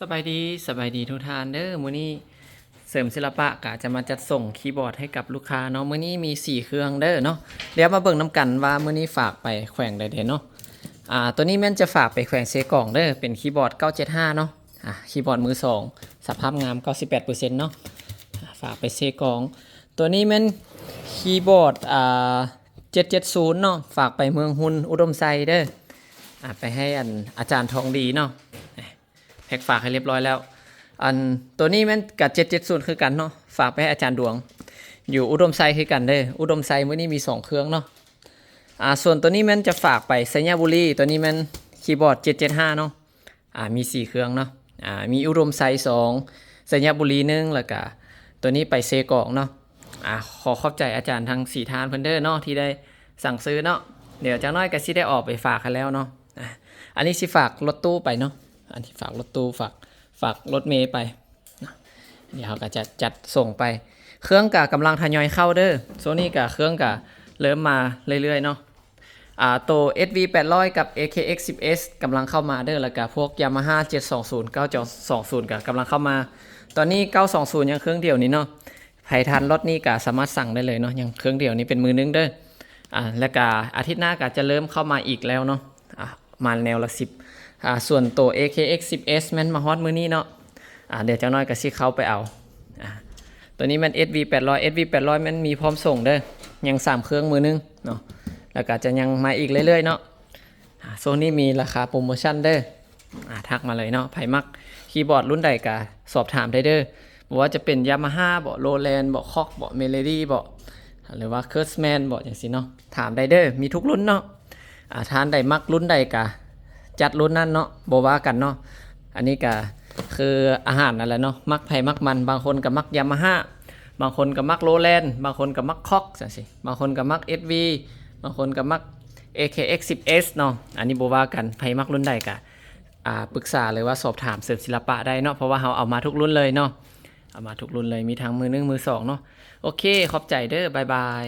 ສະບາຍດີ ສະບາຍດີທຸກທ່ານເດີ. ມື້ນີ້ເສີມສິລະປະກະຈະມາຈັດສົ່ງຄີບອດໃຫ້ກັບລູກຄ້າເນາະ. ມື້ນີ້ມີສີ່ເຄື່ອງເດີເນາະ. ດຽວມາເບິ່ງນຳກັນວ່າມື້ນີ້ຝາກໄປແຂວງໃດເດເນາະ. ອາ ຕົວນີ້ແມ່ນຈະຝາກໄປແຂວງເຊກອງເດີ ເປັນຄີບອດເກົ້າເຈັດຫ້າເນາະ. ອາ ຄີບອດມືສອງ ສະພາບງາມເກົ້າສິບແປດເປີເຊັນເນາະ. ອາ ຝາກໄປເຊກອງ. ຕົວນີ້ແມ່ນຄີບອດ ອາ ເຈັດເຈັດສູນເນາະ ຝາກໄປເມືອງຮຸນ ອຸດົມໄຊເດີ. ອາ ໄປໃຫ້ອັນ ອາຈານທອງດີເນາະ. ແພັກຝາກໃຫ້ລຽບຮ້ອຍແລ້ວ. ອັນ ຕົວນີ້ແມ່ນກະເຈັດເຈັດສູນຄືກັນເນາະ ຝາກໄປໃຫ້ອາຈານດວງ ຢູ່ອຸດົມໄຊຄືກັນເດີ. ອຸດົມໄຊມື້ນີ້ມີສອງເຄື່ອງເນາະ. ອາ ສ່ວນຕົວນີ້ແມ່ນຈະຝາກໄປໄຊຍະບູລີ. ຕົວນີ້ແມ່ນຄີບອດເຈັດເຈັດຫ້າເນາະ. ອາ ມີສີ່ເຄື່ອງເນາະ. ອາ ມີອຸດົມໄຊສອງ ໄຊຍະບູລີໜຶ່ງ ແລ້ວກະຕົວນີ້ໄປເຊກອງເນາະ. ອາ ຂໍຂອບໃຈອາຈານທັງສີ່ທ່ານເພິ່ນເດີເນາະ ທີ່ໄດ້ສັ່ງຊື້ເນາະ. ດຽວຈັກໜ້ອຍກະຊິໄດ້ອອກໄປຝາກໃຫ້ແລ້ວເນາະ. ອາ ອັນນີ້ຊິຝາກລົດຕູ້ໄປເນາະ. ອັນນີ້ຝາກລົດຕູ້ ຝາກ ຝາກລົດເມໄປເນາະ. ດຽວເຮົາກະຈະຈັດສົ່ງໄປ. ເຄື່ອງກະກຳລັງທະຍອຍເຂົ້າເດີ. ຊ່ວງນີ້ກະເຄື່ອງກະເລີ່ມມາເລື້ອຍໆເນາະ. ອາ ໂຕເອັສວີແປດຮ້ອຍກັບເອເຄເອັກສິບເອັສກຳລັງເຂົ້າມາເດີ. ແລ້ວກະພວກຍາມາຮ່າເຈັດສອງສູນ ເກົ້າສອງສູນກະກຳລັງເຂົ້າມາ. ຕອນນີ້ເກົ້າສອງສູນຍັງເຄື່ອງດຽວນີ້ເນາະ. ໃຜທັນລັອດນີ້ກະສາມາດສັ່ງໄດ້ເລີຍເນາະ. ຍັງເຄື່ອງດຽວນີ້ເປັນມືໜຶ່ງເດີ. ອາ ແລ້ວກະອາທິດໜ້າກະຈະເລີ່ມເຂົ້າມາອີກແລ້ວເນາະ. ອາ ມາແນວລະສິບ. ອາ ສ່ວນໂຕເອເຄເອັກສິບເອັສແມ່ນມາຮອດມື້ນີ້ເນາະ. ອາ ດຽວຈັກໜ້ອຍກະຊິເຂົ້າໄປເອົາ. ອາ ຕົວນີ້ແມ່ນເອັສວີແປດຮ້ອຍ ເອັສວີແປດຮ້ອຍແມ່ນມີພ້ອມສົ່ງເດີ. ຍັງສາມເຄື່ອງມືໜຶ່ງເນາະ. ແລ້ວກະຈະຍັງມາອີກເລື້ອຍໆເນາະ. ອາ ຊ່ວງນີ້ມີລາຄາໂປຣໂມຊັນເດີ. ອາ ທັກມາເລີຍເນາະ. ໃຜມັກຄີບອດລຸ້ນໃດກະສອບຖາມໄດ້ເດີ. ບໍ່ວ່າຈະເປັນຍາມາຮ່າບໍ ໂລແລນບໍ ຄອກບໍ ເມໂລດີບໍ ຫຼືວ່າເຄີສແມນບໍ ຈັ່ງຊີ້ເນາະ. ຖາມໄດ້ເດີ ມີທຸກລຸ້ນເນາະ. ອາ ທ່ານໃດມັກລຸ້ນໃດກະຈັດລຸ້ນນັ້ນເນາະ ບໍ່ວ່າກັນເນາະ. ອັນນີ້ກະຄືອາຫານນັ້ນແຫຼະເນາະ ມັກໃຜມັກມັນ. ບາງຄົນກະມັກຍາມາຮ່າ ບາງຄົນກະມັກໂລແລນ ບາງຄົນກະມັກຄອກ ຈັ່ງຊີ້. ບາງຄົນກະມັກເອັສວີ ບາງຄົນກະມັກເອເຄເອັກສິບເອັສເນາະ. ອັນນີ້ບໍ່ວ່າກັນ ໃຜມັກລຸ້ນໃດກະ ອາ ປຶກສາ ຫຼືວ່າສອບຖາມເສີມສິລະປະໄດ້ເນາະ ເພາະວ່າເຮົາເອົາມາທຸກລຸ້ນເລີຍເນາະ. ເອົາມາທຸກລຸ້ນເລີຍ ມີທັງມືໜຶ່ງມືສອງເນາະ. ໂອເຄ ຂອບໃຈເດີ ບາຍບາຍ.